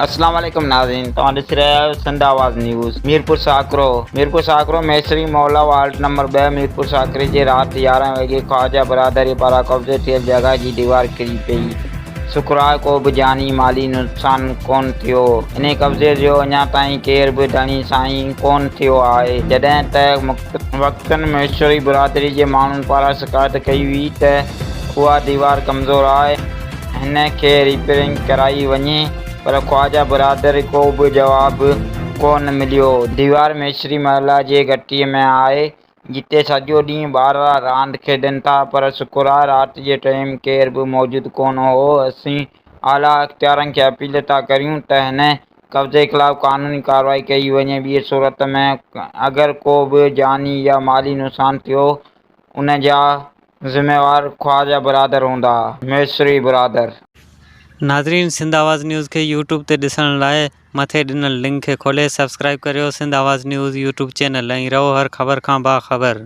اسلام عليڪم ناظرين توهان ڏسي رهيا آهيو سنڌ آواز نيوز ميرپور ساڪرو ميرپور ساڪرو ميسري محلا وارڊ نمبر 2 ميرپور ساڪري جي رات 11 وڳي خواجه برادري پاران قبضو ٿيل جڳهه جي ديوار ڪري پئي شڪر آهي ڪو به جاني مالي نقصان ڪون ٿيو انهي قبضي جو اڃا تائين ڪير به ڌڻي سائين ڪون ٿيو آهي جڏهن ته وقتن ميسري برادري جي ماڻهن پاران شڪايت ڪئي وئي ته اها ديوار ڪمزور آهي هن کي ريپيئرنگ ڪرائي وڃي پر خواجه برادر ڪو به جواب ڪونه مليو. ديوار ميسري محلا جي گهٽيء ۾ آهي، جتي سڄو ڏينهن ٻارڙا راند کيڏن ٿا پر شڪر آهي رات جي ٽيم ڪير به موجود ڪونه هو. اسين اعليٰ اختيارن کي اپيل ٿا ڪريون ته هن قبضي خلاف قانوني ڪارروائي ڪئي وڃي ٻيء صورت ۾ اگر ڪو به جاني يا مالي نقصان ٿيو ان جا ذميوار خواجه برادر هوندا، ميسري برادر. ناظرين سنڌ آواز نيوز کي يوٽيوب تي ڏسڻ لاء مٿي ڏنل لنڪ کي کولي سبسڪرائيب ڪريو Sindh Awaz news YouTube channel ۽ رهو هر خبر کان باخبر.